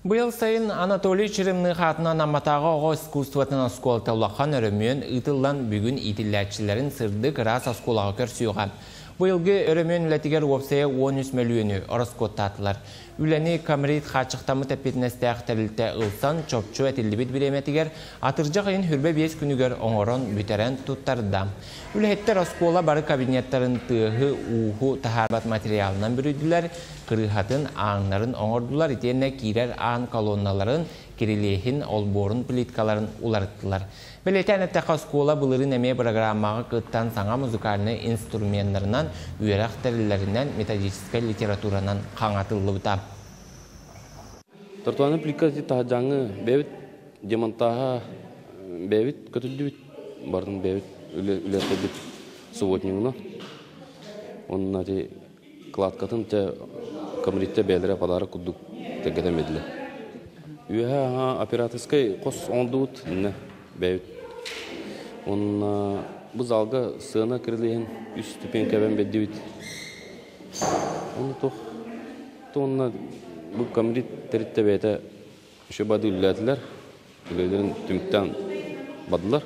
Быйыл сайын Анатолий Черемных аатынан Амматааҕы оҕо искусствотын оскуолата улахан өрөмүөн ыытыллан бүгүн иитиллээччилэрин сырдык ыраас оскуолаҕа көрсүөҕэ. Быйылгы өрөмүөн үлэтигэр уопсайа 13 мөлүйүөнү ороскуоттаатылар. Үлэни Камрит хааччахтаммыт эппиэтинэстээх тэрилтэ ылсан, чопчу этиллибит бириэмэтигэр атырдьах ыйын 25 күнүгэр оҥорон бүтэрэн туттарда. Үлэһиттэр оскуола бары кабинеттарын тыаһы-ууһу таһаарбат материалынан бүрүйдүлэр, кырыыһатын, ааҥнарын оҥордулар итиэннэ киирэр аан колонналарын, кирилиэһин, олбуорун плиткаларын уларыттылар. Бэлиэтээн эттэххэ, оскуола былырыын эмиэ бырагырааммаҕа кыттан саҥа музыкальнай инструменнарынан, үөрэх тэриллэринэн, методическай литературанан хаҥатыллыбыта. Тротуарный плитка таһырдьааҥҥы бэйэбит демонтааһа бэйэбит көтүллүбүт, бардын бэйэбит үлэлэтэрбит субботнигынан. Онно ити кладкатын те комриттэ бэйэлэрэ подарок курдук тэлгэтэн биэрдилэр. Үөһэ операторскай хос оҥордубут иннэ бэйэбит. Уонна бу залга сыана кирилиэһин үс ступенькабан бэрдибит. Онно туох уонна бу комрит тэрилтэ бэйэтэ еще бады үлэлээтилэр. Үлэлэрин түмүктээн бардылар.